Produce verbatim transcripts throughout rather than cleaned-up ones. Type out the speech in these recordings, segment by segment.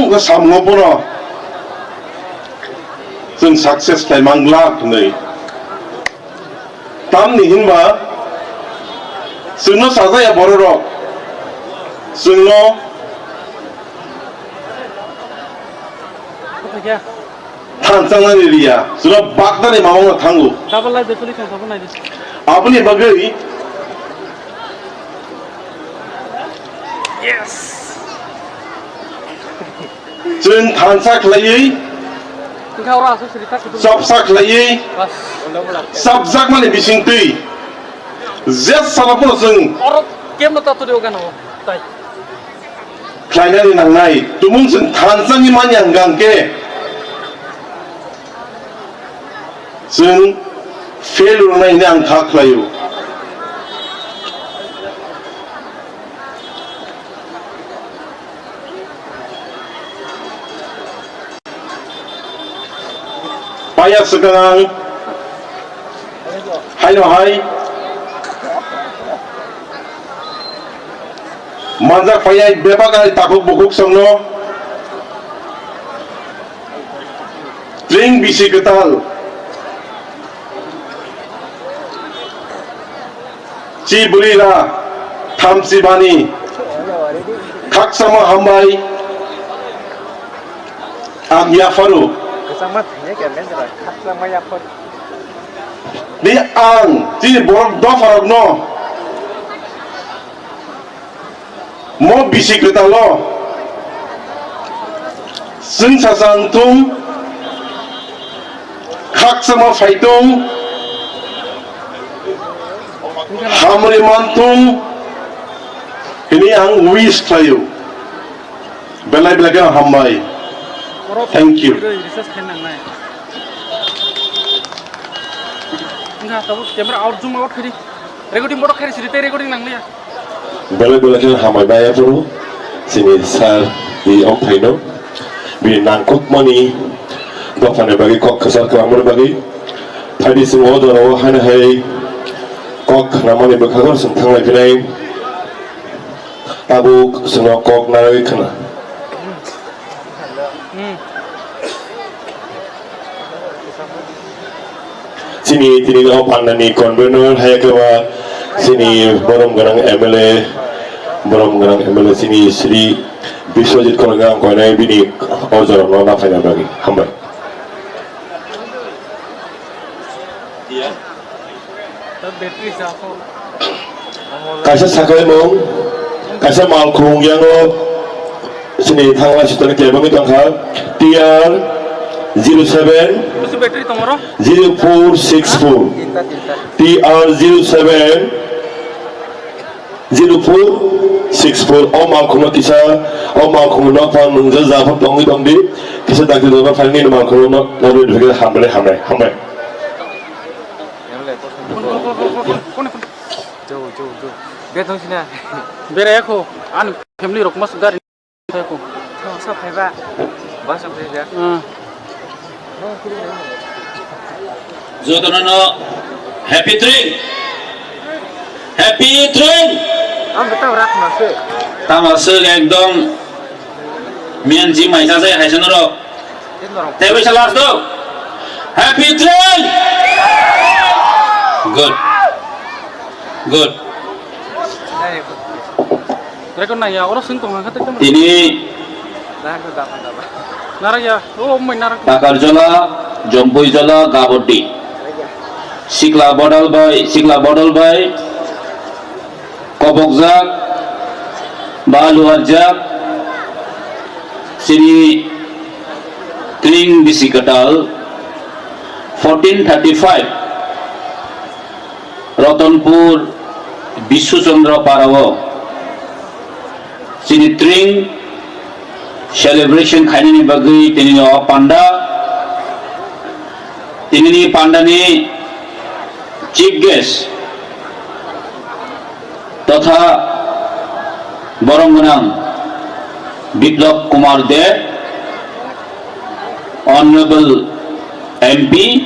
Bwkha samungo bono chwng success khlai man glak hwnwi. Tamni hinba chwngno sajaya bororok, chwngno thansangnani riya, chwngno baknani mamangno thango. Double light de, tuli thang, double light de. Aboni bagwi chwng thansa khlaiwi, chopsa khlaiwi, chapjakmani bisingtwi je salo phano chwng khlainani nangnai. Tumung chwng thansani manya hwnkha hwnkhe, chwng fail rwnai hwnwi ang kha khlaio. Paya swkang ang haino hai manjak paya bebak hai takhuk bukhuk songno. Tring bisi kwtal. Chi bwrwi ra thamchi bani. Khaksamo hambai. Ang yapharo. Di ang chini borok dopharokno mo bisi kwtalo chwng sacha wngthung, khakchangma phaitung, hamri manthung hwnwi ang wish khlaio. Belai belai khe hambai. Thank you. Wngkha tabuk camera out, zoom out khaidi. Recording bodo khairi siri tei recording nangliya. Belai belai khe hambai bai aphuru chini sir ni omphaino bini nangkukmani dophani bagwi kok kwchar kwlangmani bagwi phaidi chwng o jorao haino hai kok khnamani bwkhago chwng thanglai phinai tabuk chwngno kok narwi khna. Chini tini o pandani convener hai khe ba chini borom gwnang M L A, borom gwnang M L A chini Shri Biswajit Kolonga ang koinai bini o jorano naphaina bagwi hambai. Kaisa sakhaimung, kaisa malkhung yango chini thangla sitani kebangwi tongkha T R zero seven zero four six four, T R zero seven zero four six four. O malkhungno kisa, o malkhungno phang nungja ja phang tongwi tongdi, kisa dakti daba phang nini malkhungno norwi rwgwi hambai hambai hambai. Bera yakho, ani family rok mas gari yakho. Sa phaiba. Bus phaiba. Jotono no happy train. Happy train. Ang betul rak masuk. Tama se ekdom mian ji mai sa se hai se norok. Tebisa last do. Happy train. Good. Good. Record nang ya, oro sing tong kha tei. Tini narak ya, o mai narak. Takarjala, Jompuijala, Gaboddi. Sikla bodol bai, sikla bodol bai. Kobokjak ba luarjak chini tring bisi kwtal fourteen thirty-five Ratanpur Biswachandra Parao chini tring celebration khainani bagwi tini o panda, tinini pandani chief guest totha borom gwnang Biplab Kumar Deb, Honorable M P,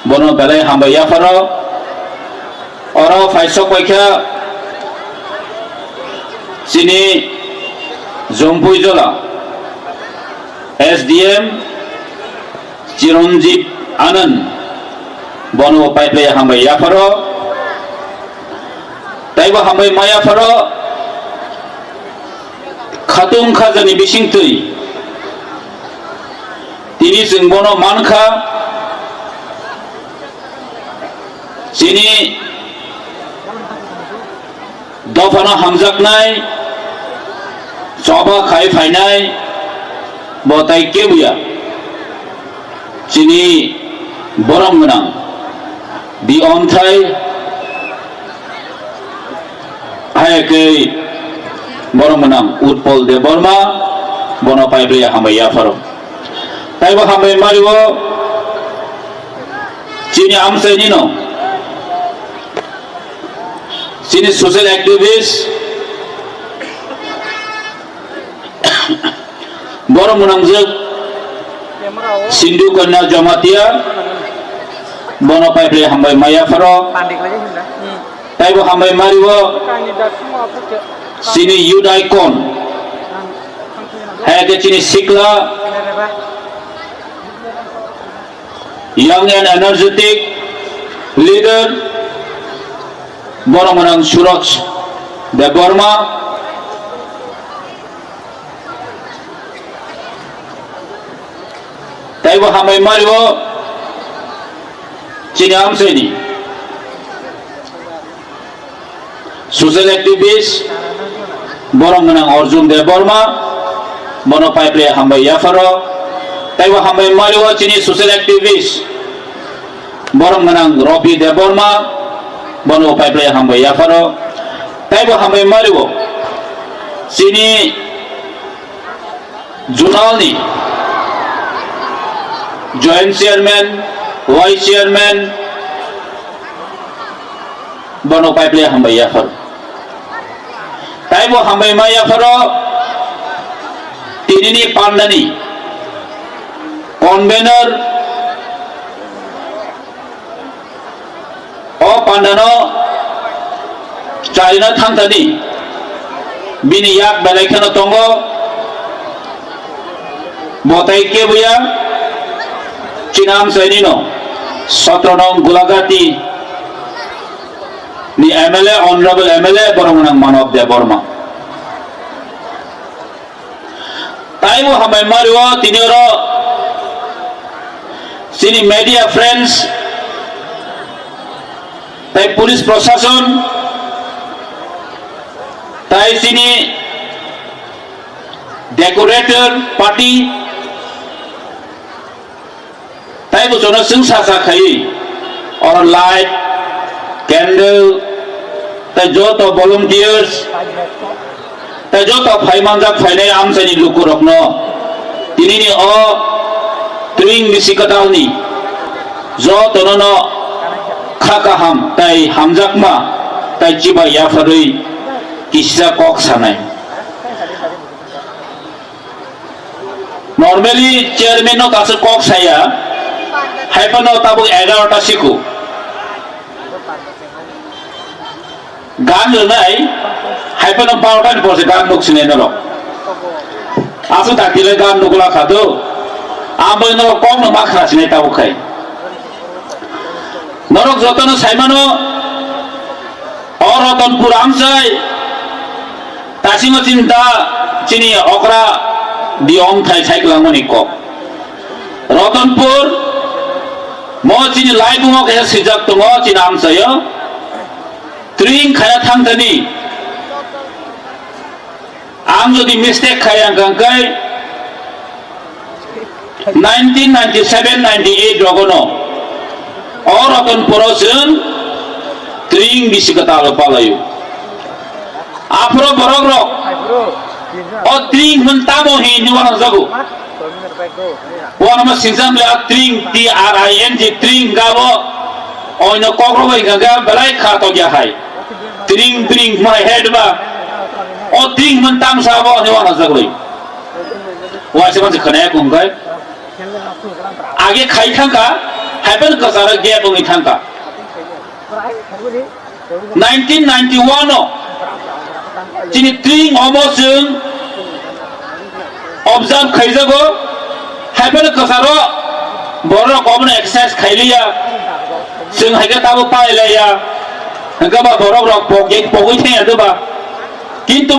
bono belai hambai yapharo. Oro phaisok paikha chini Jompuijola S D M Chiranjit Anand, bono paiplai hambai yapharo. Taibo hambai ma yapharo, khatung khajani bisingtwi tini chwng bono mankha. Chini dophano hamjaknai, choba khai phainai, bo tai kebuya. Chini borom gwnang, di omthai, hai khe borom gwnang Utpol Debbarma, bono paibraya hambai yapharo. Taibo hambai mario, chini amchainino, chini social activist, borom gwnangjwk Sindhu Kanya Jamatia, bono paibraya hambai ma yapharo. Taibo hambai mario, chini youth icon, hai khe chini sikla, young and energetic leader, borom gwnang Suraj Debbarma. Taibo hambai mario chini amchaini social activist, borom gwnang Arjun Debbarma, bono paibraya hambai yapharo. Taibo hambai mario chini social activist, borom gwnang Rabi Debbarma, bono paibraya hambai yapharo. Taibo hambai mario chini Zonal ni Joint Chairman, Vice Chairman, bono paibraya hambai yapharo. Taibo hambai ma yapharo, tinini pandani convener, o pandano charina thangthani bini yak belai kheno tongo. Bo tai kebuya, chini amchainino sotro nong Gulagati ni M L A, Honorable M L A, borom gwnang Manob Debbarma. Taibo hambai mario tini oro chini media friends, tai police proshashon, tai chini decorator party, tai bo chwngno chwngsa sa khaiwi oro light, candle, tai joto volunteers, tai joto phai manjak phainai amchaini lukurokno tinini o twing bisi kwtalni jotono no kha kaham tai hamjakma tai chiba yapharwi kisa kok sanai. Normally chairman no kaisa kok saya, hai phano tabuk egarota siko. Gan rwnai, hai phano barota ni porse gan nuk sinai norok. Aswk dakti le gan nukla kha do. Ang bai norok kok no ma khna sinai tabuk khai. Norok jotono saimano, o Ratanpur amchai, tasima chinta chini okra di omthai saikwlangmani kok. Ratanpur, mo chini laibungo kaisa swijak tongo, chini amchaio. Twring khaya thangthani. Ang jodi mistake khai ang kangkai nineteen ninety seven ninety eight rogono o Ratanpuro chwng twring bisi kwtal palaio. Aphuru borok rok o twring hwn tamo hinwi uanajagw. Uanama sinjam le a twring, T R I N G, twring gabo oino kokrok bai kangka belai kha tokya hai. Twring twring mai head ba. O twring hwn tamsa bo hinwi uanajagw. Waisa mansi khwnaya kung kai. Age khai thangka, hai phano kwcharo gap wngwi thangka. Nineteen ninety one o chini twring omo chwng Observe khaijago, haiphano kwcharo borok obono exercise khailiya, chwng haikhe tabuk pailaiya, hwnkhe ba borok rok pogwi pogwi thangya doba, kintu